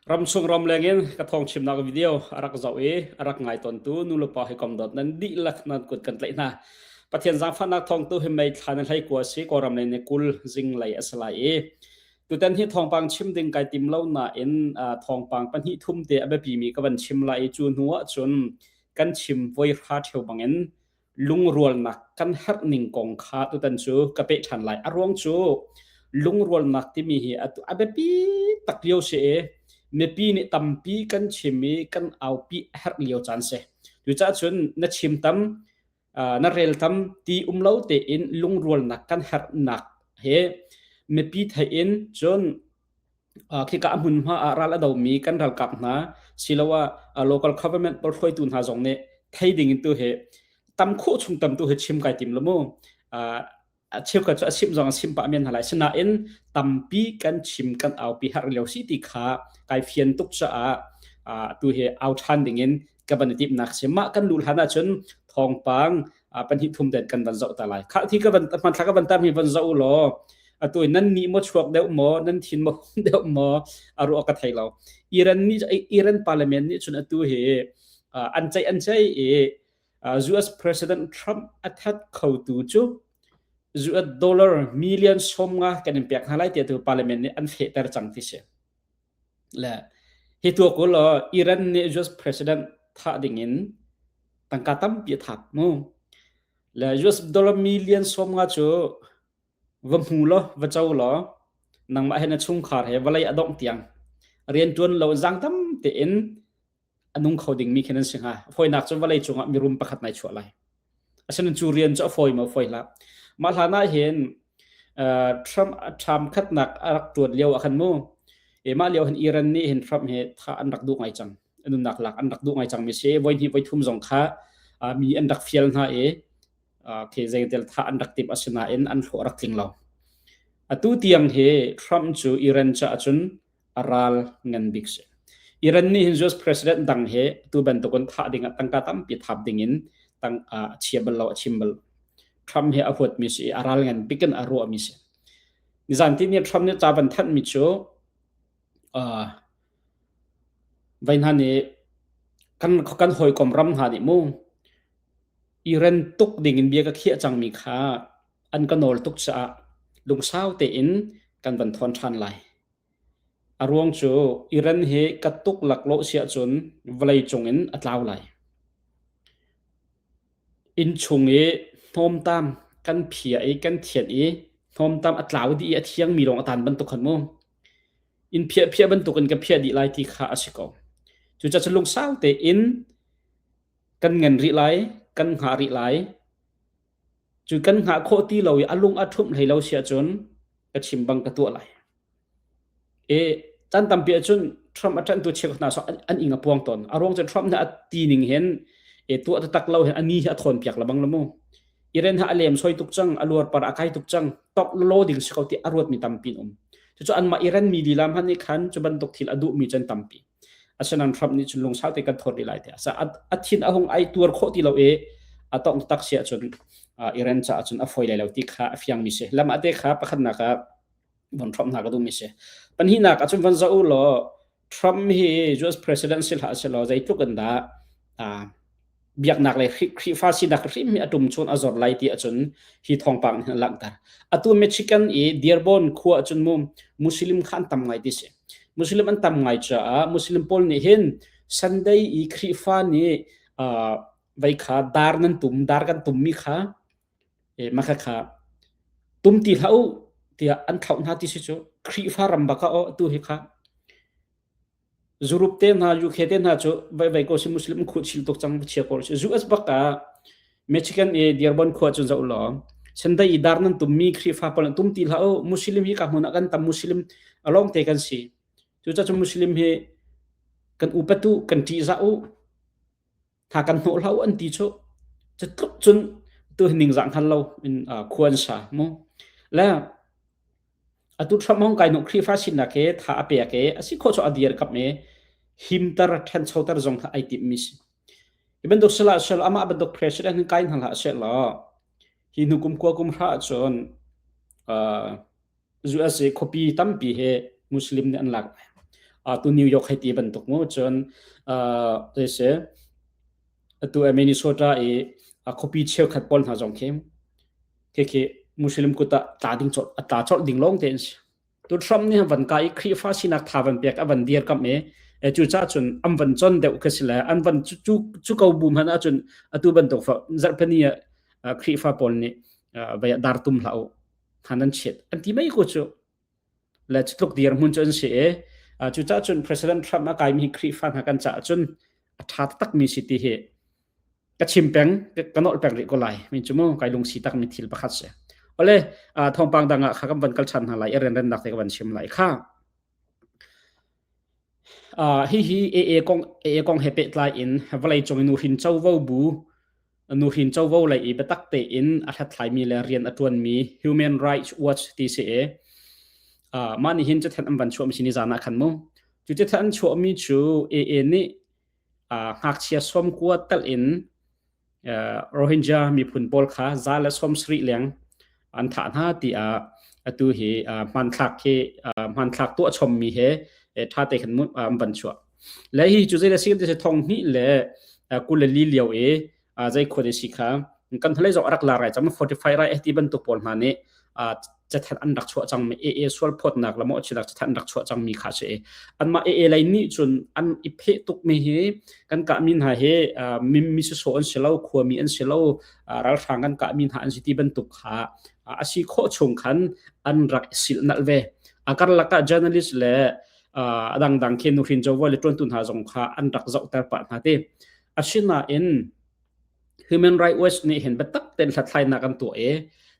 Ramchung ramleng in ka thawng chimnak video a rak zoh i a rak ngai tawntu nulepa hawikom dawt nan dihlak nan kut kan tlaih hna. Pathian zaangfahnak thawngtu hi mei thla na hlei kua si Kawlram lei ni 20 zinglei a si lai i tutan hi thawngpang chim ding kai tim lo nain thawngpang pahnih thum te a biapimi ka van chim lai i cu hnu ah cun kan chim voi hra ṭheo bangin lungrualnak kan herh ning kong kha tutan cu ka peh ṭhan lai. A ruang cu lungrualnak timi hi a biapi tak lio si i mipi nih tampi kan chim i kan aupi a herh lio caan si. Cucaah cun na chim tam, na rel tam ti um lo tein lungrualnak kan herhnak he mipi theih in cun Khika a hmunhma ah ral a domi kan ralkap hna siloah local government pawl hruaitu hna zong nih thei ding in tu hi tam khawh chung tam tu hi chim kai tim lo mu. Cheukhat cu a chim zong a chim pah men hna lai. Sinain tampi kan chim kan aupi har lio si ti kha kai fian tuk caah tu hi au ṭhan ding in ka van i timhnak si. Mah kan luh hlan ahcun thawngpang pahnih thum den kan van zoh ta lai. Khah thi ka van hmanthlak ka van tar mi van zoh u law atu nan nih maw chuak deuh maw nan thin maw deuh maw a ruah ka thei lo. Iran nih Iran parliament nih cun atu hi an ceih an ceih i US President Trump a that khotu cu US dollar million 50 kan in pek hna lai tiah tu parliament nih an fehter cang ti si. Le hi tuak u law Iran nih US president thah dingin tangka tampi a thap mu. Le US dollar million 50 cu va hmu law va co law nangmah he na chungkhar he vawlei a dongh tiang riantuan lo zang tam tein a nung kho dingmi khi nan si hnga. Fawinak cu vawlei cungah mirum pakhat nai chuah lai. Asinain cu rian cu a fawi maw fawi hlah. Mah hlan ah hin uh, Trump a ṭham khatnak a rak ṭuan lio ah khan mu e mah lio hin Iran nih hin Trump he tha an rak duh ngai cang. Nunnak lak an rak duh ngai cang mi si. Voi hnih voi thum zong kha uh, mi an rak fial hna i uh, khi zeitel tha an rak timh asinain an hlawh rak tling lo. Atu tiang hi Trump cu Iran caah cun a ral ngan bik si. Iran nih hin US president dang he tu bantukin thah ding ah tangka tampi thap ding in tang a chia bal lo a chim bal. Trump he a huat mi si a ral ngan bik in a ruah mi si. Nizan ti ni Trump nih ca van thanh mi cu uh, vai hna nih kan kan hawikom ram hna nih mu Iran tuk ding in bia ka khiah cang mi kha an ka nawl tuk caah lungsau tein kan van thawn ṭhan lai. A ruang cu Iran hi ka tuk laklawh si ahcun vawleicung in a tlau lai. Innchung i hnawmtam kan phia i kan thianh i hnawmtam a tlau dih i a thiangmi lawng a tan bantuk khan mu. Inn phiah bantukin ka phiah dih lai ti kha a si ko. Cucaah cu lungsau tein kan ngan rih lai, kan hngah rih lai. Cu kan hngah khawh ti lo i a lung a ṭhumh hlei lo si ahcun ka chim bang ka tuah lai. I caan tampi ahcun Trump a ṭanhtu cheukhat hna an, an ing a puang tawn. A ruang cu Trump nih a ti ning hin e tuah taktak lo hin a ni hi a thawn piak lebang lo mu. Iran ha a lem soi tuk cang, a luar par a kai tuk cang, tok lo ding si ko ti a ruat mi tampi an um. Cucu anmah Iran mi lila hmanh nih khan cu bantuk thil a duh mi cun tampi. Asinain Trump nih cun lungsau te kan thawt rih lai tiah. A thin a hung ai tuar khawh ti lo i a tong tak si ahcun Iran caah cun a fawi lai lo ti kha a fiang mi si. Lam ate kha pakhatnak ah von Trump hna ka duh mi si. Pahnihnak ah cun von zoh u law Trump hi US president si hlah selaw zeitluk in dah biaknak le Khrihfa sinak hrim hi a tum chun a zor lai ti ahcun hi thawngpang nih a langhter. Atu Michigan i Dearborn khua ahcun mu Muslim kha an tam ngai ti si. Muslim an tam ngai caah Muslim pawl nih hin Sunday i Khrihfa nih uh, vei kha dar nan tum dar kan tummi kha e maka kha tum ti hlah u tiah an thlauh hna ti si cu Khrihfa ram baka o tu hi kha Zurup te hna UK te hna cu vai ko si Muslim khuh chil tuk cang chia ko si US bak ah Michigan i Dearborn khua cun zoh law Sunday i dar nan tummi Khrihfa pawl tum ti hlah u Muslim hi ka hmun ah kan tam Muslim along te kan si cucaah cu Muslim hi kan upat u kan ṭihzah u tha kan hnawh hlah u an ti cu cu tluk cun tu hi ningzah hngal lo in khua an sa mu le atu Trump hong kai nu Khrihfa sinak he tha a pek e a si khawh cu a dir kap me himter ṭhanchoter zong kha ai timh mi si hi bantuk sila sel amah bantuk president hin kai hna hlah seh law hi hnu kum kua kum hra ahcun USA khuapi tampi he Muslim nih an lak. Tu New York hei ti bantuk mu cun se atu Minnesota i khuapi cheukhat pawl hna zong khi khi khi Muslim kut ah tla ding cawlh a tla cawlh ding lawng te an si. Tu Trump nih van ka i Khrihfa sinak tha van pek a van dir kam i cu ca cun an van chon deuh khi si le an van cu cu ko bu hmanh ahcun atu bantuk fa zarhpini ah Khrihfa pawl nih vai dar tum hlah u han an chiat an ti mai ko cu le cutluk dirhmun cu an si i cucaah cun President Trump a kaimi hi Khrihfa hna kan caah cun a ṭha takmi si ti hi ka chim peng ka nolh peng rih ko lai min cu mu kai lungsi takmi thil pakhat si ole thawngpang dang ah kha kan van kal ṭhan hna lai i rianrennak te ka van chim lai kha Hihi AA kong AA kong he pehtlai in vawleicung i nuhrin covo bu nuhrin covo lei i biatak tein a hlathlaimi le rian a ṭuanmi Human Rights Watch ti si i mah nih hin cathanh an van chuahmi si nizan ah khan mu. Cu cathanh an chuahmi cu AA nih ngakchia sawmkua telh in Rohingya miphun pawl kha za le 70 leng an thah hna tiah atu hi hmanthlak hi hmanthlak tuah chommi he ṭha te khan an van chuah. Le hi cu zei le si ti thong hnih le 24 lio i zei khua de si kha kan hnulei zong a rak lar ai cang 45 rai ti bantuk pawl hna nih cathanh an rak chuah cangmi AA sualphawtnak le mawhchiatnak cathanh an rak chuah cangmi kha si. Anmah AA lei nih cun an i pheh tukmi hi kan kahmi hna hi mi sawsawh an si lo, khuami an si lo, ralhrang kan kahmi hna an si ti bantuk kha a si khawh chung khan an rak i silhnalh ve. A karlak ah journalist le a dangdang khi nuhrin covo le ṭuantu hna zong kha an rak zohter pah hna ti. Asinain Human Rights Watch nih hin biatak tein hlathlainak an tuah i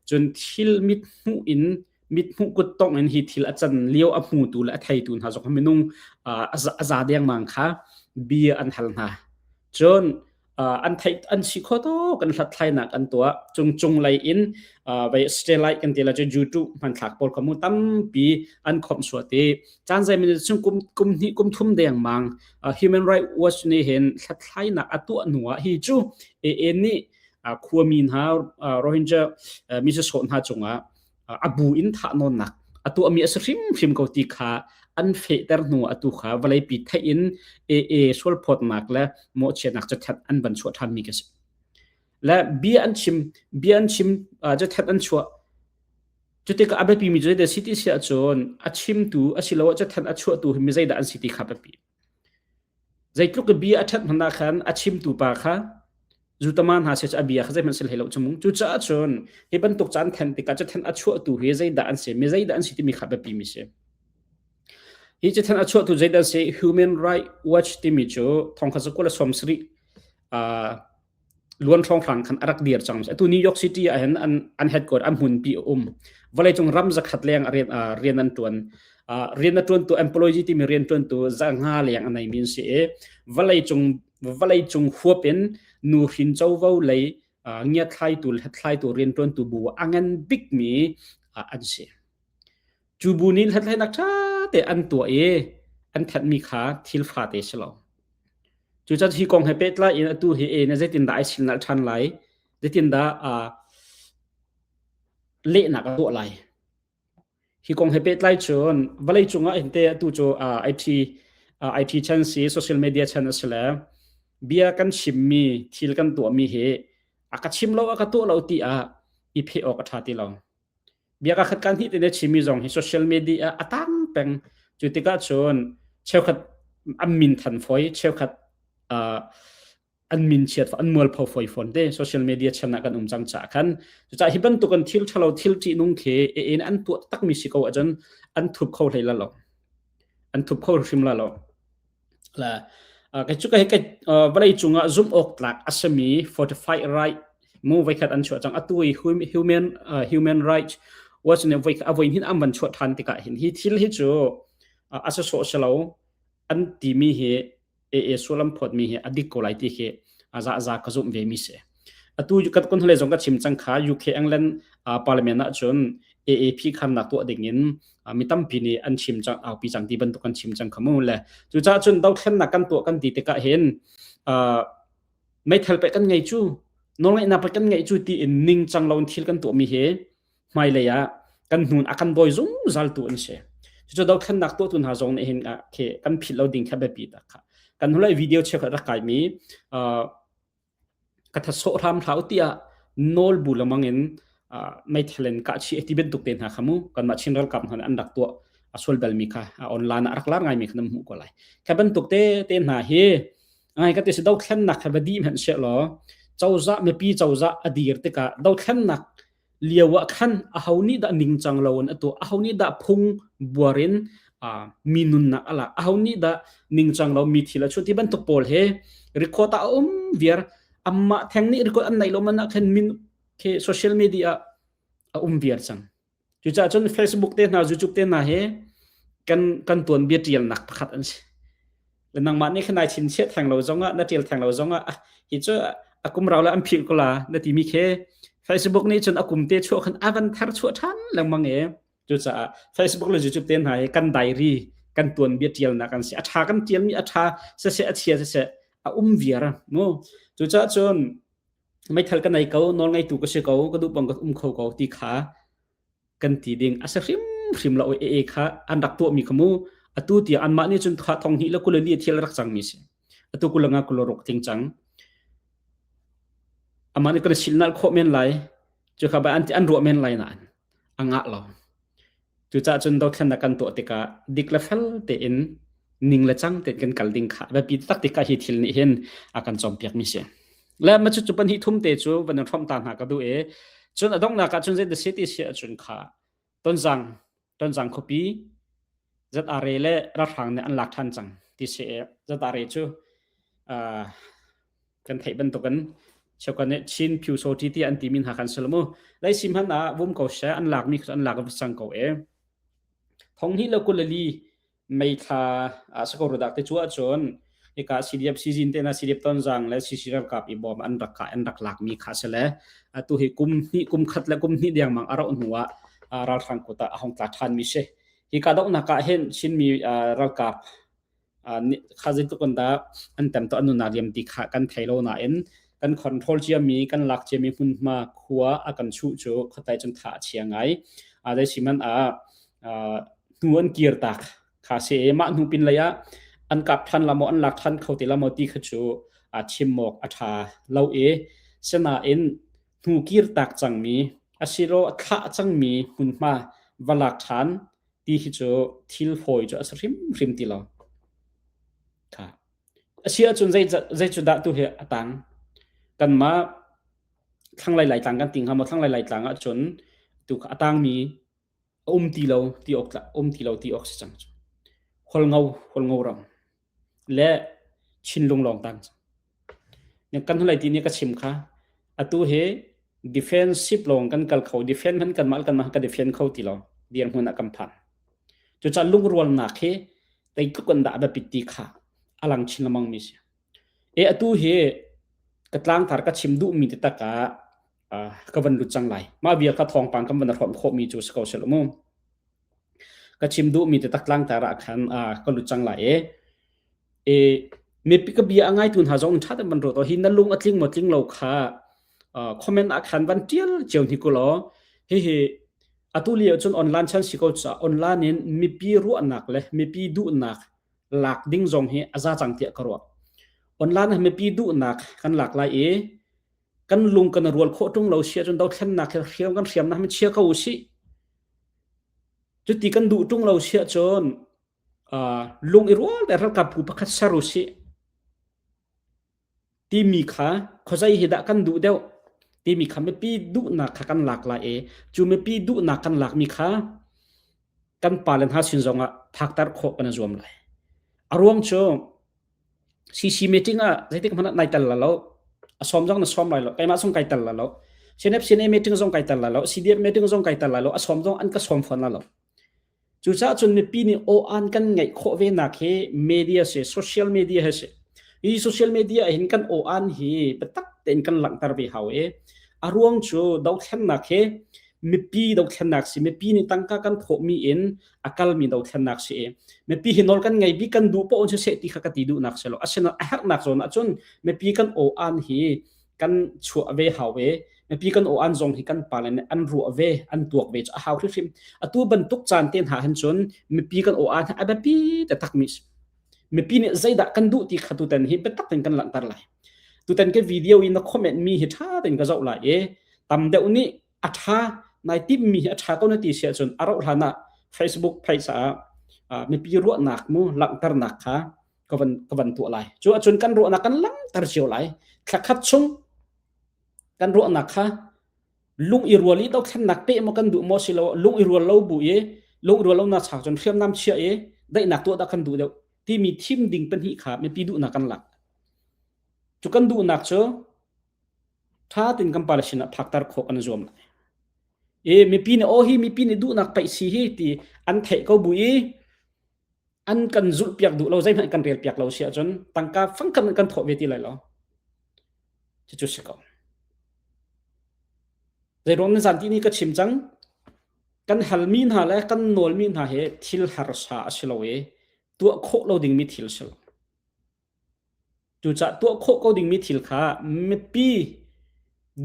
cun thil mithmuh in mithmuh kuttongh in hi thil a can lio a hmutu le a theitu hna zong minung a za dengmang kha bia an hal hna. Cun an theih an si kho tawk an hlathlainak an tuah cung cung lei in vai satellite kan ti la cu YouTube hmanthlak pawl kha mu tampi an khomh suat i caan zei minute chung kum kum hnih kum thum dengmang Human Rights Watch nih hin hlathlainak a tuah hnu ah hi cu AA nih khuami hna Rohingya mi sawsawh hna cungah a bu in thahnawnnak a tuahmi a si hrimhrim ko ti kha an fehter hnu atu kha vawleipi theih in AA sualphawtnak le mawhchiatnak cathanh an van chuah ṭhanmi ka si. Le bia an chim bia an chim cathanh an chuah Cutikah a biapimi cu zeidah a si ti si ahcun a chimtu asiloah cathanh a chuahtu hi mi zeidah an si ti kha biapi. Zeitluk i bia a ṭhat hmanh ah khan a chimtu pa kha zutama hna seh cu a bia kha zeihmanh si hlei lo cu mung. Cucaah cun hi bantuk caan then tikah cathanh a chuahtu hi zeidah an si, mi zeidah an si timi kha biapimi si. Hi cathanh a chuahtu zeidah an si? Human Rights Watch timi cu thongkhat zakua le 70 luan hrawnghrang khan a rak dir cang. Atu New York City ah hin an an headquarter an hmunpi a um. Vawleicung ram zakhat leng rian rian an tuan. Rian a tuantu employee timi rian tuantu zanga leng a nei mi an si i vawleicung vawleicung huap in nu hrin covo lei ngiathlaitu hlathlaitu rian tuantu bu a ngan bikmi an si. Cu bu nih hlathlainak ṭha te an tuah i an thanhmi kha thil fate si lo. Cucaah hi kong he pehtlai in atu hi e na zeitindah ai silnalh ṭhan lai, zeitindah lehnak a tuah lai. Hi kong he pehtlai cun vawleicung ah hin te atu cu IT IT chan si social media chan a si le bia kan chimmi thil kan tuahmi hi a ka chim lo a ka tuah lo ti ah i pheh awk a ṭha ti lo. Bia ka khat kan hnih te ne chimmi zong hi social media ah a tang peng. Cu tikah cun cheukhat an min than foi, cheukhat an min chiat an mualpho foi fawn te social media chan ah kan um cang caah khan cucaah hi bantuk an thil ṭhalo thil ṭihnung khi in an tuah takmi si ko ahcun an thup kho hlei la lo an thup kho hrim la lo La kei cu ka ka vawlei cungah zumh awk tlak a simi fortified right mu voikhat an chuah cang atu i human human rights watch nih voi a voi hin an van chuah than tikah hin hi thil hi cu a sawsawh si lo an timi hi AA sullam phawtmi hi a dik ko lai ti khi a za za ka zumh ve mi si. Atu kan kun hlei zong ka chim cang kha UK England parliament ah cun AAP khamnak tuah ding in mi tampi nih an chim cang aupi cang ti bantuk an chim cang khamu le cucaah cun dothlennak kan tuah kan ti tikah hin meithal pe kan ngei cu nawlngeihnak pe kan ngei cu ti in ning cang lo in thil kan tuah mi hi hmailei ah kan hnun a kan dawi zungzal tu an si. Cucu dothlennak tuahtu hna zong nih hin khi kan philh lo ding kha biapi tak kha. Kan hnulei video cheukhat rak kaimi ka that sawh hram hlah u tiah nawl bu lengmang in meithal in kah chih ti bantuk te hna kha mu kanmah Chin ralkap hna nih an rak tuah a sual balmi kha online ah rak lar ngaimi kha nan hmuh ko lai. Kha bantuk te te hna hi ngai ka ti si dothlennak kha va dih hmanh seh law cozah mipi cozah a dir tikah dothlennak lio ah khan aho nih dah ningcang lo in a tuah aho nih dah phung buar in mi nunnak a lak aho nih dah ningcang lo mi thil a chuah ti bantuk pawl he record ah a um viar amah theng nih record an neih lo man ah khan min khi social media ah a um viar cang. Cucaah cun Facebook te hna YouTube te hna hi kan kan tuanbia ṭialnak pakhat an si. Le nangmah nih khan nai chinchiah theng lo zongah na ṭial theng lo zongah ah hi cu a kum rau le an philh ko la na timi khi Facebook nih cun a kum te chuah khan a van thar chuah ṭhan lengmang i cucaah Facebook le YouTube te hna hi kan diary kan tuanbia ṭialnak an si. A ṭha kan ṭialmi a ṭha siseh a chia siseh a um viar mu. Cucaah cun meithal ka nei ko nawl ngeitu ka si ko ka duh bang ka um kho ko ti kha kan ti ding a si hrimhrim lo e e kha an rak tuahmi kha mu atu tiah anmah nih cun kha thong hnih le kul li thil rak cangmi si atu kulanga kuloruk tling cang amah nih kan silnal khawh men lai cu kha ba an an ruah men lai nain a ngah lo. Cucaah cun dothlennak kan tuah tikah dik le fel tein ning le cang tein kan kal ding kha biapi tak tikah hi thil nih hin a kan cawnpiakmi si. Le ma cu pahnih thum te cu van in hrawmh ta hna ka duh i cun a donghnak ah cun zei da si ti si ahcun kha Tonzang Tonzang khuapi ZRA le ralhrang nih an lak ṭhan cang ti si i ZRA cu uh, kan theih bantukin cheukhat nih Chin Pyu Saw Ṭi ti an timi hna khan si lo mu. Leisi hmanh ah vum ko she an lakmi kha an lak cang ko e. Thong hnih le 24 May thla ah sako rudak te cu ahcun hika CDF sizin te na CDF Tonzang le CC ralkap i bawm an rak an rak lakmi kha si le atu hi kum hnih kum khat le kum hnih dengmang a rauh hnu ah ralhrang kut ah a hong tla ṭhan mi si. Hi kahdohnak ah hin Chinmi ralkap kha zeitluk in dah an tem to an nunnak liam ti kha kan thei lo nain kan control ciami kan lak ciami hmunhma khua a kan chuh cu khuatai cun tha a chia ngai. Zei si hmanh ah hnu an kir tak kha si i mah hnu pin lei ah an kap than la maw an lak than kho ti la maw ti kha cu a chim awk a tha lo i sinain hnu kir tak cangmi asilo thlah cangmi hmunhma va lak ṭhan ti hi cu thil fawi cu a si hrimhrim ti lo. Kha. A si ahcun zei zei cu dah tu hi a tang. Kanmah thlanglei Laitlang kan ti hnga maw thlanglei Laitlang ahcun tu kha a tangmi a um ti lo ti awk um ti lo ti awk si cang cu. Hualngo Hualngo ram le Chinlung lawng tang cang. Kan hnulei ti nih ka chim kha atu hi defensive lawng kan kal kho defend hman kan mah kan mah ka defend kho ti lo dirhmun ah kan phan. Cucaah lungrualnak hi teitluk an dah biapit ti kha a lang chin lengmang mi si. E atu hi ka tlangtar ka chim duhmi ti tak ah ka van lut cang lai. Mah vial kha thawngpang kan van hrawm khawhmi cu si ko seh mu. Ka chim duhmi ti tak tlangtar ah khan ka lut cang lai i E mipi ka bia a ngaitu hna zong ṭha tein van ruat hi na lung a tling maw tling lo kha comment ah khan van ṭial cio hni ku law hihi atu lio cun online chan si ko caah online in mipi ruahnak le mipi duhnak lak ding zong hi a za cang tiah ka ruah. Online ah mipi duhnak kan lak lai i kan lung kan rual khawh ṭung lo si ahcun dothlennak hi hriam kan hriamnak hi chia ko usih. Cuti kan duh ṭung lo si ahcun lung i rual te ralkap phu pakhat ser u sih timi kha khuazei hi dah kan duh deuh timi kha mipi duhnak kha kan lak lai i cu mipi duhnak kan lakmi kha kan pale hna sin zongah phakter khawh kan i zuam lai. A ruang cu CC meeting ah zeitik hmanh ah nai tel la lo. A sawm zong na sawm lai lo. Keimah zong kai tel la lo. CNF CNA meeting zong kai tel la lo. CDF meeting zong kai tel la lo. A sawm zong an ka sawm fawn la lo. Cucaah cun mipi nih aw-an kan ngeih khawh ve nak hi media si, social media hi si. Hi social media hin kan aw-an hi biatak tein kan langhter ve hau i a ruang cu dothlennak hi mipi dothlennak si, mipi nih tangka kan thawhmi in a kalmi dothlennak si i mipi hi nawl kan ngei bik kan duh paoh in siseh ti kha ka ti duhnak si lo. Asinain a herhnak zawn ahcun mipi kan aw-an hi kan chuah ve hau i Mipi kan aw an zong hi kan pale nih an ruah ve, an tuak ve cu a hau hrimhrim. Atu bantuk caan te hna hin cun mipi kan aw an a biapi taktak mi si. Mipi nih zeidah kan duh ti kha tutan hi biatak tein kan langhter lai. Tutan ke video i na comment mi hi ṭha tein ka zoh lai i tam deuh nih a ṭha nai timmi hi a ṭha ko na ti si ahcun a rauh hlan ah Facebook page ah mipi ruahnak mu langhternak kha ka van ka van tuah lai. Cu ahcun kan ruahnak kan langhter cio lai. Thla khat chung kan ruahnak kha lung i rual i dothlennak peh maw kan duh maw silo lung i rual lo bu i lung i rual lo na chak cun hriamnam chia i daihnak tuah dah kan duh deuh timi thim ding pahnih kha mipi duhnak kan lak. Cu kan duhnak cu ṭha tein kan pale sinah phakter khawh kan i zuam lai. I mipi nih aw hi mipi nih duhnak paih si hi ti an theih ko bu i an kan zulh piak duh lo zeihmanh kan rel piak lo si ahcun tangka fangkhat kan thawh ve ti lai lo. Cucu si ko. Zeiruang nan zan ti ni ka chim cang kan halmi hna le kan nawlmi hna hi thil harsa a si lo i tuah khawh lo dingmi thil si lo. Cucaah tuah khawh ko dingmi thil kha mipi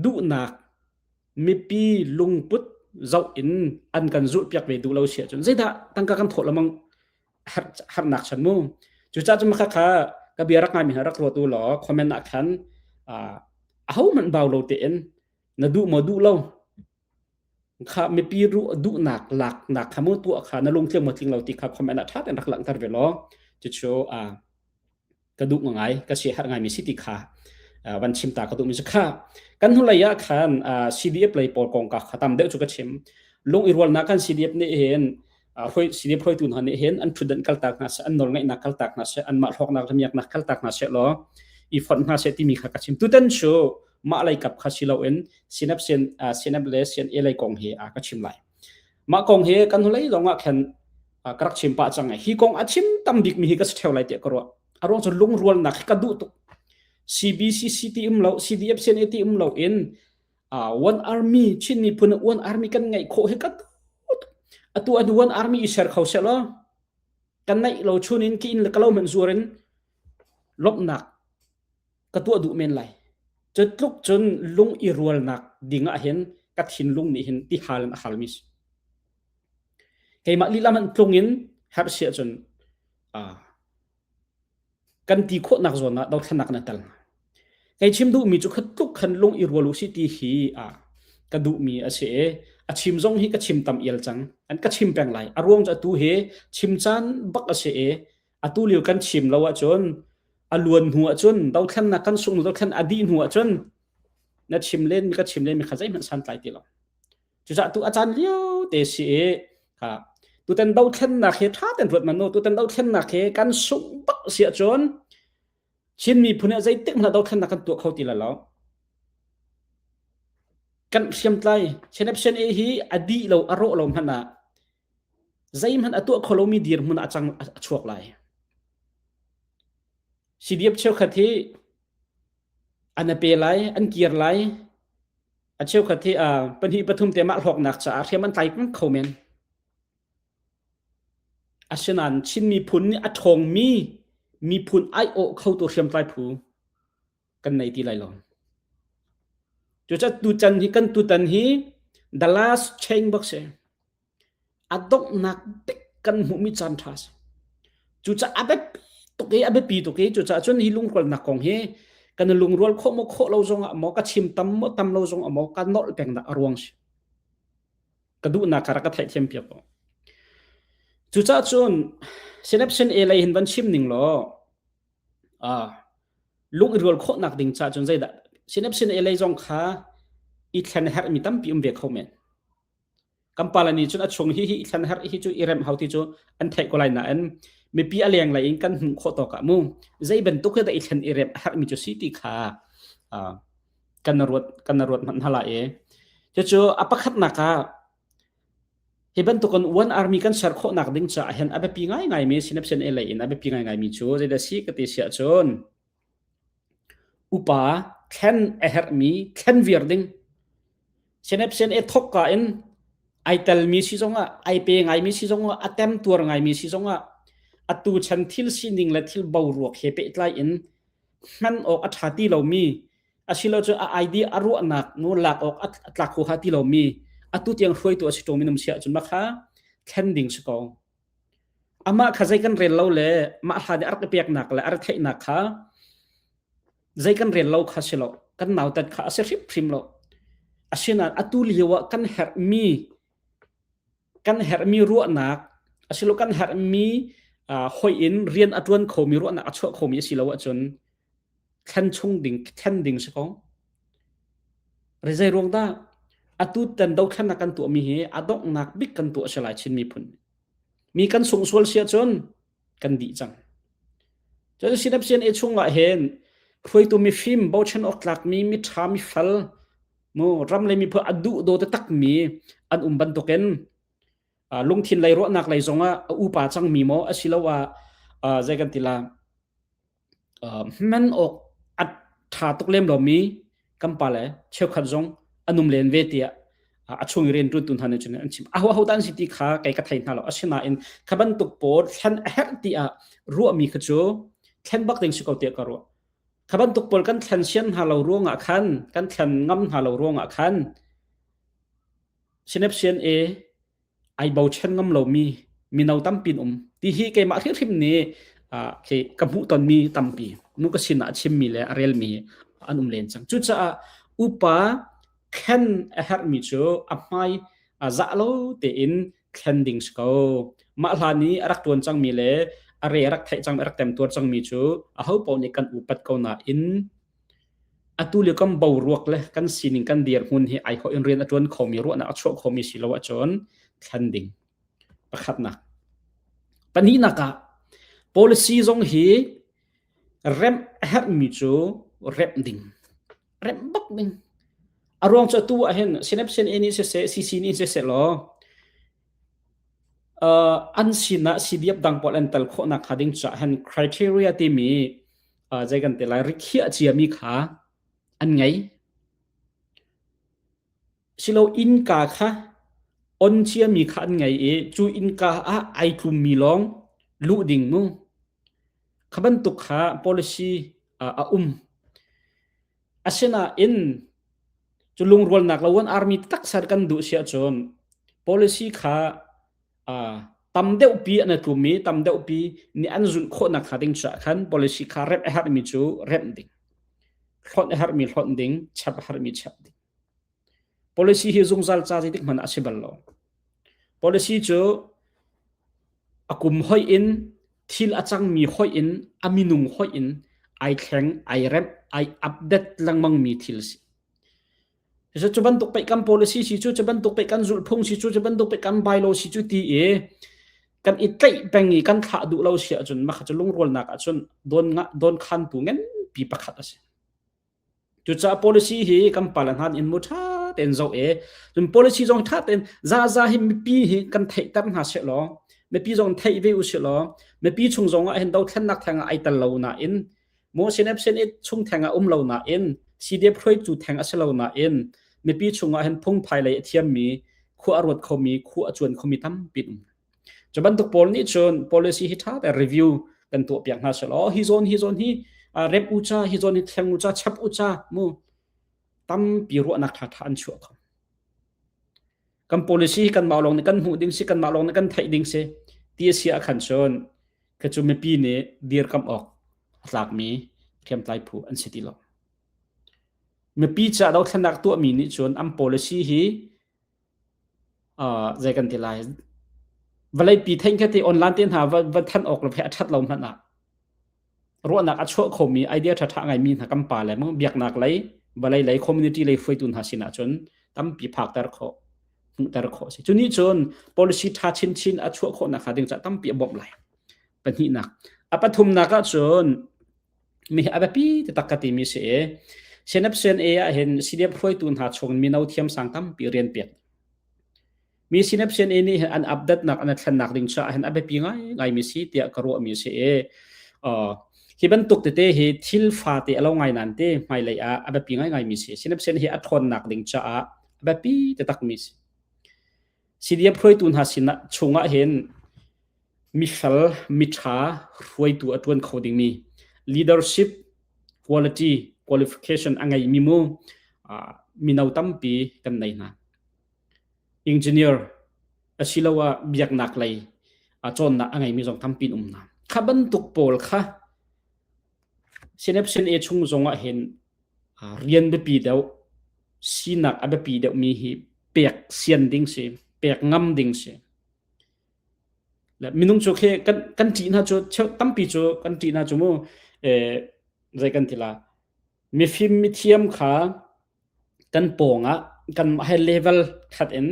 duhnak, mipi lungput zoh in an kan zulhpiak ve duh lo si ahcun zeidah tangka kan thawh lengmang harnak chan mu. Cucaah cun maka kha ka bia rak ngaimi hna rak ruat u law comment ah khan ahohmanh bau lo tein na duh maw duh lo kha mipi duhnak laknak kha mu tuah kha na lungtling maw tling lo ti kha comment ah ṭha tein rak langhter ve law cucu ka duh ngai ka si har ngai mi si ti kha van chim ta ka duh mi cu kha kan hnulei ah khan CDF lei pawl kong ka kha tam deuh cu ka chim lung i rualnak kan CDF nih hin hroi CDF hruaitu hna nih hin an ṭhutdan kaltak hna seh an nawlngeihnak kaltak hna seh anmah hlawknak le miaknak kaltak hna seh law i fonh hna seh timi kha ka chim tutan cu mah lei kap kha si loin sinap sian sinap le sian e lei kong hi a ka chim lai mah kong hi kan hnulei zong ah khan ka rak chim pah cang hi kong a chim tam bik mi hi ka si theo lai tiah ka ruah a ruang cu lungrualnak hi ka duh tuk CBCC ti um lo CDF CNA ti um lo in one army Chin miphun one army kan ngeih khawh hi ka atu an one army i ser kho seh law kan neih lo chun in ki in le ka lo hmanh zuar in lawmhnak ka tuah duh men lai. Cu tluk cun lung i rualnak ding ah hin ka thinlung nih hin ti hal in a halmi si. Keimah lila hmanh tlung in herh si ahcun kan ti khawhnak zawn ah dothlennak na tel. Kei chim duhmi cu khat tluk khan lung i rual u si ti hi ka duhmi a si i a chim zong hi ka chim tam ial cang. An ka chim peng lai. A ruang cu atu hi chim caan bak a si i atu lio kan chim lo ahcun a luan hnu ahcun dothlennak kan sung dothlen a dih hnu ahcun na chim len mi ka chim len mi kha zeihmanh santlai ti lo cucaah tu a caan lio te si i kha tutan dothlennak hi tha ten ruat man nu tutan dothlennak hi kan sung bak si ahcun Chin miphun ah zeitik hmanh dothlennak kan tuah kho ti lai lo kan hriamtlai Chin A hi a dih lo a rawh lo hmanh ah Zeihmanh a tuah kho lomi dirhmun ah a cang a chuak lai. CDF cheukhat hi an a pe lai, an kir lai. A cheukhat hi pahnih pathum te mah hlawknak caah hriam an tlai kho men. Asinain Chin miphun nih a ṭhawngmi miphun aiawh khotu hriamtlai phu kan nei ti lai lo. Cucaah tuchan hi kan tutan hi the last chain bak si. A donghnak bik kan hmuhmi caan ṭha a si. Cucaah a biapi tuk i a biapi tuk i cucaah cun hi lungrualnak kong hi kan i lungrual khawh maw khawh lo zongah maw ka chim tam maw tam lo zongah maw ka nolh pengnak a ruang si. Ka duhnak kha rak ka theihthiam piak ko. Cucaah cun Synapsin A lei hin van chim ning law ah lung i rual khawhnak ding caah cun zeidah Synapsin A lei zong kha i thlen herhmi tampi um ve kho men. Kan pale nih cun a chung hi hi i thlen herh hi cu i remh hau ti cu an theih ko lai nain mipi a leng lei in kan hmuh khawh tawk ah mu zei bantuk hi dah i thlen i remh herhmi cu si ti kha kan ruat kan ruat hmanh hna lai i cucu a pakhatnak ah hi bantukin one army kan ser khawhnak ding caah hin a biapi ngaingaimi sinapsin e lei in a biapi ngaingaimi cu zeidah si ka ti siah cun upa thlen a herhmi thlen viar ding Senepsen e thokka in ai telmi si zongah ai pe ngaimi si zongah a temtuar ngaimi si zongah atu chan thil sining le thil boruak he pehtlai in hman awk a ṭha ti lomi. Asilo cu a idea a ruahnak nu lak awk a tlak hu ha ti lomi atu tiang hruaitu a si ṭung minum sia cun makha thlen ding si ko. Amah kha zei kan rel lo le mah hla nih a rak i peknak le a rak theihnak kha zei kan rel lo kha si lo. Kan nautat kha a si hrimhrim lo. Asinain atu lio ah kan herhmi kan herhmi ruahnak asilo kan herhmi hoih in rian a ṭuan khomi ruahnak a chuah khomi a si lo ahcun thlen chung ding thlen ding si ko. Rizai ruang dah atu tan dothlennak kan tuahmi hi a donghnak bik kan tuah si lai Chin miphun. Mi kan sung sual si ahcun kan dih cang. Cun CNA chungah hin hruaitu mifim bochan awk tlakmi miṭha mifel mu ram le miphun a duh daw takmi an um bantukin lungthin lei ruahnak lei zongah a upa cangmi maw asiloah zei kan ti la Hman awk a ṭha tuk lem lomi kan pale cheukhat zong an um len ve tiah a chung i rianṭuantu hna nih cun an chim. Aho aho dah an si ti kha kei ka thei hna lo. Asinain kha bantuk pawl thlen a herh tiah ruahmi kha cu thlen bak ding si ko tiah ka ruah. Kha bantuk pawl kan thlen sian hna lo ruangah khan, kan thlen ngam hna lo ruangah khan Sinep CNA ai bochan ngam lomi mino tampi an um ti hi keimah hrimhrim nih khi ka hmuh tonmi tampi nu ka sinah a chimmi le a relmi an um len cang. Cucaah upa thlen a herhmi cu a hmai zah lo tein thlen ding si ko. Mah hlan i a rak tuan cangmi le a re a rak theih cang a rak temtuar cangmi cu aho paoh nih kan upat ko nain Atu lio kan boruak le kan sining kan dirhmun hi ai hawh in rian a ṭuan khomi ruahnak a chuah khomi si lo ahcun thlen ding. Pakhatnak. Pahnihnak ah policy zong hi remh a herhmi cu remh ding. Remh bak ding. A ruang cu atu ah hin Synapse nih siseh, CC nih siseh law an sinah CDF dang pawl an tel khawhnak hnga ding caah hin criteria timi zei kan ti lai rikhiah ciami kha an ngei. Silo innka kha on ciami kha an ngei i cu innka ah ai tlummi lawng luh ding mu. Kha bantuk kha policy a um. Asinain cu lungrualnak lo an army tak ser kan duh si ahcun policy kha tam deuhpi an i tlum i tam deuhpi nih an zulh khawhnak hnga ding caah khan policy kha remh a herhmi cu remh ding. Hlonh a herhmi hlonh ding, chap a herhmi chap ding. Policy hi zungzal ca zeitik hmanh ah a si bal lo. Policy cu a kum hoih in thil a cangmi hoih in a minung hoih in ai thleng, ai remh, ai update lengmangmi thil si. Cu bantuk pei kan policy si cu, cu bantuk pei kan zulhphung si cu, cu bantuk pei kan bylaw si cu ti i kan i tlaih peng i kan thlah duh lo si ahcun mah kha cu lungrualnak ahcun don don khantu nganpi pakhat a si. Cucaah policy hi kan pale hna in mu ṭha tein zoh i cun policy zong ṭha tein zaza hi mipi hi kan theihter hna seh law mipi zong theih ve u sih law mipi chung zong ah hin dothlennak theng ah ai tel lo nain Maw sinep chung theng ah um lo nain CDF hruaitu theng a si lo nain mipi chungah hin phungphai lei a thiammi khua a ruat khomi khua a cuan khomi tampi um. Cu bantuk pawl nih cun policy hi ṭha te review kan tuah piak hna selaw hi zawn hi zawn hi rem u ca hi zawn hi thleng u ca chap u ca mu tampi ruahnak ṭha ṭha an chuah kho. Kan policy hi kanmah lawng nih kan hmuh ding si kanmah lawng nih kan theih ding si ti a si ah khan cun kha cu mipi nih dirkamh awk a tlakmi hriamtlai phu an si ti lo. Mipi ca dothlennak tuahmi nih cun an policy hi uh, zei kan ti lai vawleipi thein kha ti online te hna va, va than awk le a that lo hmanh ah ruahnak a chuah khomi idea ṭhaṭha ngaimi hna kan pa le biaknak lei vawlei lei community lei hruaitu hna sinah cun tampi phakter khawh hmuhter khawh a si. Cu nih cun policy ṭha chinchin a chuah khawh nakhnga ding caah tampi a bawmh lai. Pahnihnak. A pathumnak ah cun mi hi a biapi taktak ka timi si i CNF CNA ah hin CDF hruaitu hna chung mino thiamsang tampi rian pek. Mi CNF CNA nih hin an update nak an thlennak ding caah hin a biapi ngai ngai mi si tiah ka ruah mi si i hi bantuk tete hi thil fate a lo ngai nan te hmailei ah a biapi ngai ngai mi si. CNF CNA hi a ṭhawnnak ding caah a biapi taktak mi si. CDF hruaitu hna sinah chungah hin mifel, miṭha hruaitu a ṭuan kho dingmi leadership quality. qualification a ngeimi mu mino tampi kan nei hna. Engineer asiloah biaknak lei cawnnak a ngeimi zong tampi an um hna. Kha bantuk pawl kha Sinepsin A chung zong ah hin rian biapi deuh sinak a biapi deuhmi hi pek sian ding si, pek ngam ding si. Le minung cu khi kan kan ṭih hna cu cheu tampi cu kan ṭih hna cu mu eh, zei kan ti la mifim mithiam kha kan pawng ah kan high level khat in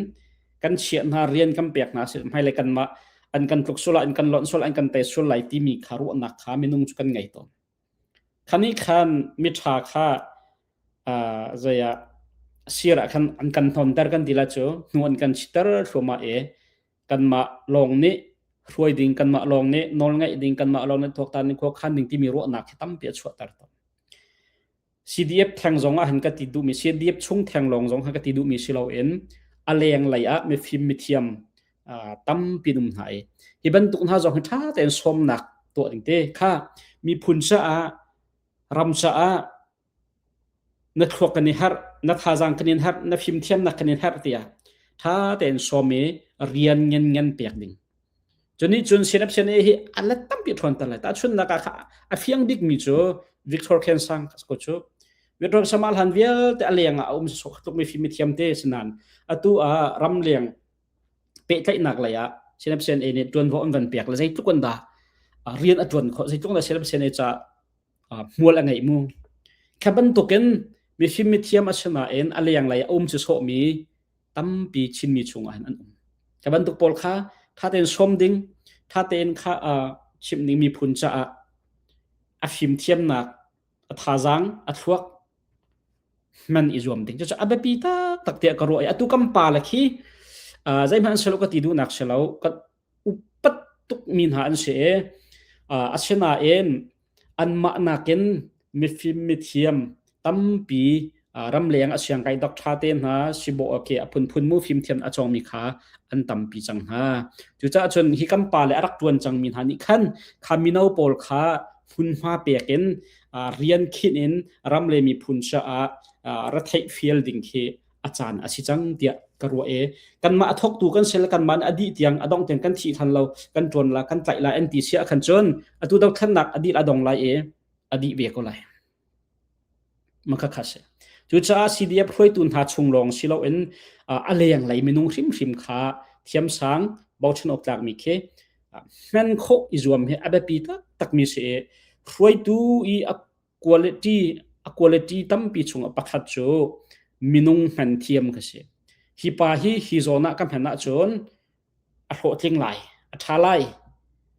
kan chiah hna rian kan pek hna si hmailei kanmah an kan tluk sul an kan lonh sul an kan tei sul lai timi kha ruahnak kha minung cu kan ngei tawn. Khani khan miṭha kha uh, zei ah sir ah khan an kan hnonter kan ti la cu hnu an kan chiter thluahmah i kanmah lawng nih hruai ding kanmah lawng nih nawl ngeih ding kanmah lawng nih tuaktan ding khuakhan ding timi ruahnak hi tampi a chuahter tawn. CDF theng zong ah hin ka ti duhmi CDF chung theng lawng zong ha ka ti duhmi si loin a leng lei ah mifim mithiam tampi um hna i hi bantuk hna zong hi ṭha tein sawmnak tuah ding te kha miphun caah ram caah na thluak kan i harh na thazaang kan in harh na fimthiamnak kan in harh tiah ṭha tein sawm i rian ngan ngan pek ding Cunih cun CNF-CNA hi a let tampi ṭhawn ter lai. Tahchunhnak ah kha a fiang bikmi cu Victor Khensang ko cu. Victor Samal han vialte a leng ah a um sok tlukmi fim thiam te sinan atu ah ramleng pehtlaihnak lei ah CNF-CNA nih ṭuanvo an van pek le zeitluk an dah rian a ṭuan khawh zeitluk dah CNF-CNA ca hmual a ngeih mu. Kha bantukin mifim mithiam a si nain a leng lei a um cu sawhmi tampi Chinmi chungah hin an um. Ka bantuk pawl kha tha tein sawm ding, tha tein kha uh, chimh ding miphun caah a fimthiamnak, a thazaang, a thluak hman i zuam ding. Cucu a biapi taktak tiah ka ruah i atu kan pa le khi uh, zeihmanh an si lo ka ti duhnak si lo, ka upat tukmi hna an si i uh, asinain anmah nakin mifim mithiam tampi ramleng a siangkai doctor te hna sibaw okay a phunphun mu fimthiam a cawngmi kha an tampi cang hna. Cucaah cun hi kan pa le a rak tuan cangmi hna nih khan kha mino pawl kha hmunhma pek in rian khinh in ram le miphun caah ra theih fial ding khi a caan a si cang tiah ka ruah e kanmah a thawktu kan si le kanmah a dih tiang a dong tiang kan thih than lo kan tuan la kan tlaih la an ti sia khan cun atu dothlennak a dih a dong lai e a dih ve ko lai makha kha si cucaah CDF hruaitu hna chung lawng si loin a leng lei minung hrimhrim kha thiamsang bochan awk tlakmi khi hman khawh i zuam hi a biapi taktakmi si i hruaitu i a quality a quality tampi chung ah pakhat cu minung hman thiam ka si. Hi pa hi hi zawn ah ka hman ahcun a hlawhtling lai, a ṭha lai,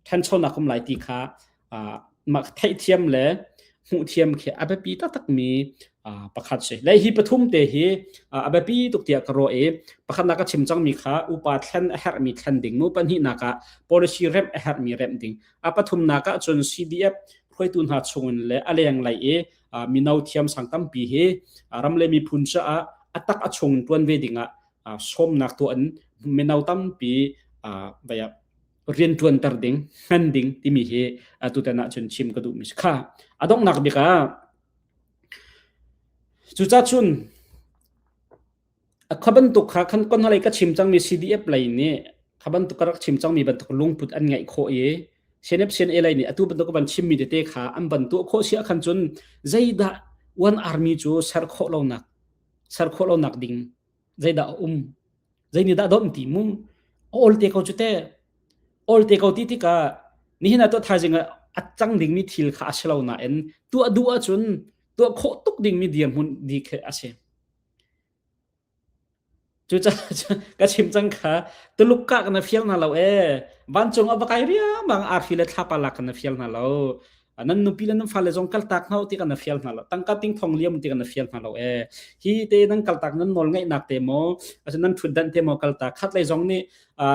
ṭhanchonak um lai ti kha mah theihthiam le hmuhthiam khi a biapi taktakmi pakhat si. Le hi pathum te hi a biapi tuk tiah ka ruah i pakhatnak ka chim cangmi kha upa thlen a herhmi thlen ding mu pahnihnak ah policy remh a herhmi remh ding a pathumnak ah cun CDF hruaitu hna chungin le a lenglei i mino thiamsang tampi hi ram le miphun caah a tak a chung tuan ve dingah sawmnak tuah in mino tampi rian tuanter ding hman ding timi hi tutan ah cun chim ka duhmi si kha a donghnak bik ah cucah cun Kha bantuk kha khan kon halei ka chim cangmi CDF lei nih kha bantuk ka rak chim cangmi bantuk lungput an ngeih khawh i CNF CNA lei nih atu bantuk ka van chimmi tete kha an van tuah khawh si ahkhan cun zeidah one army cu ser khawh lonak ser khawh lonak ding zeidah a um zei nih dah donh ti mu awl te ko cu te awl te ko ti tikah nihin ah tuah thaizing ah a cang dingmi thil kha a si lo nain tuah duh ahcun tuah khawh tuk dingmi dirhmun di khi a si. Cucaah ka chim cang kha Tuluk kah kan fial hna lo ee. Vancung ah va kai riangmang arfi le thlapa lak kan fial hna lo. Nan nupi le nan fale zong kaltak hna u ti kan fial hna lo. Tangka ting thong liam ti kan fial hna lo ee. Hi te nan kaltak nan nawl ngeihnak te maw, asin nan ṭhutdan te maw kaltak. Khat lei zong nih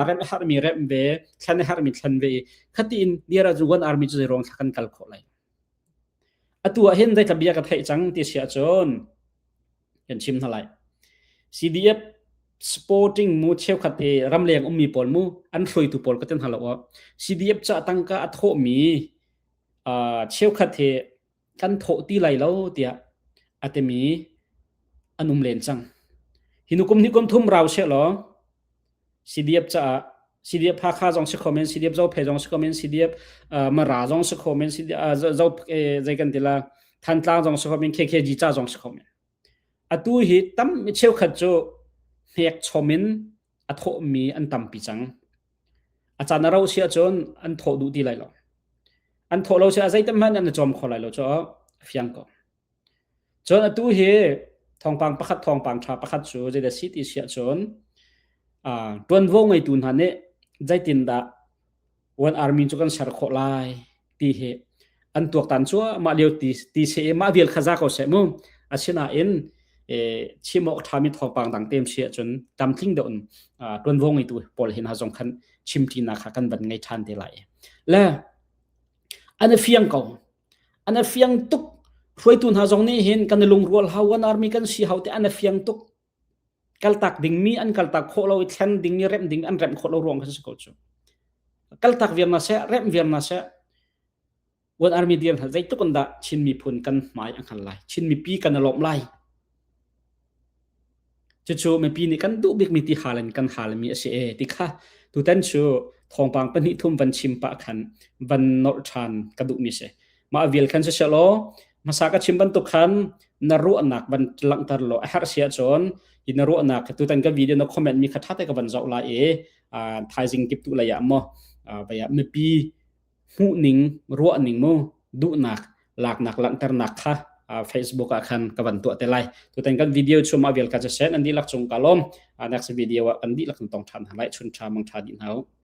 remh a harmi remh ve, thlen a harmi thlen ve i khati in diar ahcun one army cu zei ruang thla kan kal khawh lai. Atu ah hin zeithla bia ka theih cang ti si ahcun kan chim hna lai. CDF sporting mu cheukhat i ramleng ummi pawl mu an hruaitu pawl ka ten hna lo. CDF ca tangka a thawhmi cheukhat hi kan thawh ti lai lo tiah. A timi an um len cang. Hi nu kum hnih kum thum rau seh law CDF caah CDF Hakha zong si kho men, CDF Zophei zong si kho men, CDF Mara zong si kho men, CDF Zo zei kan ti la Thantlang zong si kho men, KKG ca zong si kho men. Atu hi tam mi cheukhat cu hnek chom in a thawhmi an tampi cang. A caan a rauh si ahcun an thawh duh ti lai lo. An thawh lo si ah zeitam hmanh an i cawm kho lai lo cu a fiang ko. Cun atu hi thawngpang pakhat thawngpang ṭha pakhat cu zeidah si ti si ahcun ṭuanvo ngeitu hna nih zeitindah One Army cu kan ser khawh lai ti hi an tuaktan cuahmah lio ti ti si i mah vial kha za ko seh mu. Asinain chim awk ṭhami thawngpang dang tem si ahcun tlamtling deuh in ṭuanvo ngeitu pawl hin ha zong khan chimṭinak kha kan van ngei ṭhan te lai. Le an i fiang ko. An i fiang tuk. Hruaitu hna zong nih hin kan i lungrual hau, kan army kan si hau ti an i fiang tuk. Kaltak dingmi an kaltak khawh lo i thlen ding i remh ding an remh khawh lo ruang kha si ko cu. Kaltak viar na seh, remh viar na seh. World Army dir hna zeitluk in dah Chin miphun kan hmai a hngal lai. Chin mipi kan i lawmh lai. Cucu mipi nih kan duh bikmi ti hal in kan halmi a si e ti kha tutan cu thawngpang pahnih thum van chim pah khan van nolh ṭhan ka duhmi si. Mah vial khan siseh law hmasa ka chim bantuk khan na ruahnak van langhter law a herh si ahcun hi na ruahnak tutan ka video na comment mi kha ṭha te ka van zoh lai i thaizing kip tu lei ah maw mipi hmuhning ruahning mu duhnak laknak langhternak kha Facebook ah khan ka van tuah te lai. Tutan kan video chu ma vial ka cha sen an dihlak cung ka lawm. Next video ah kan dihlak kan tong than hna lai. Chun tha mang tha dih hna u.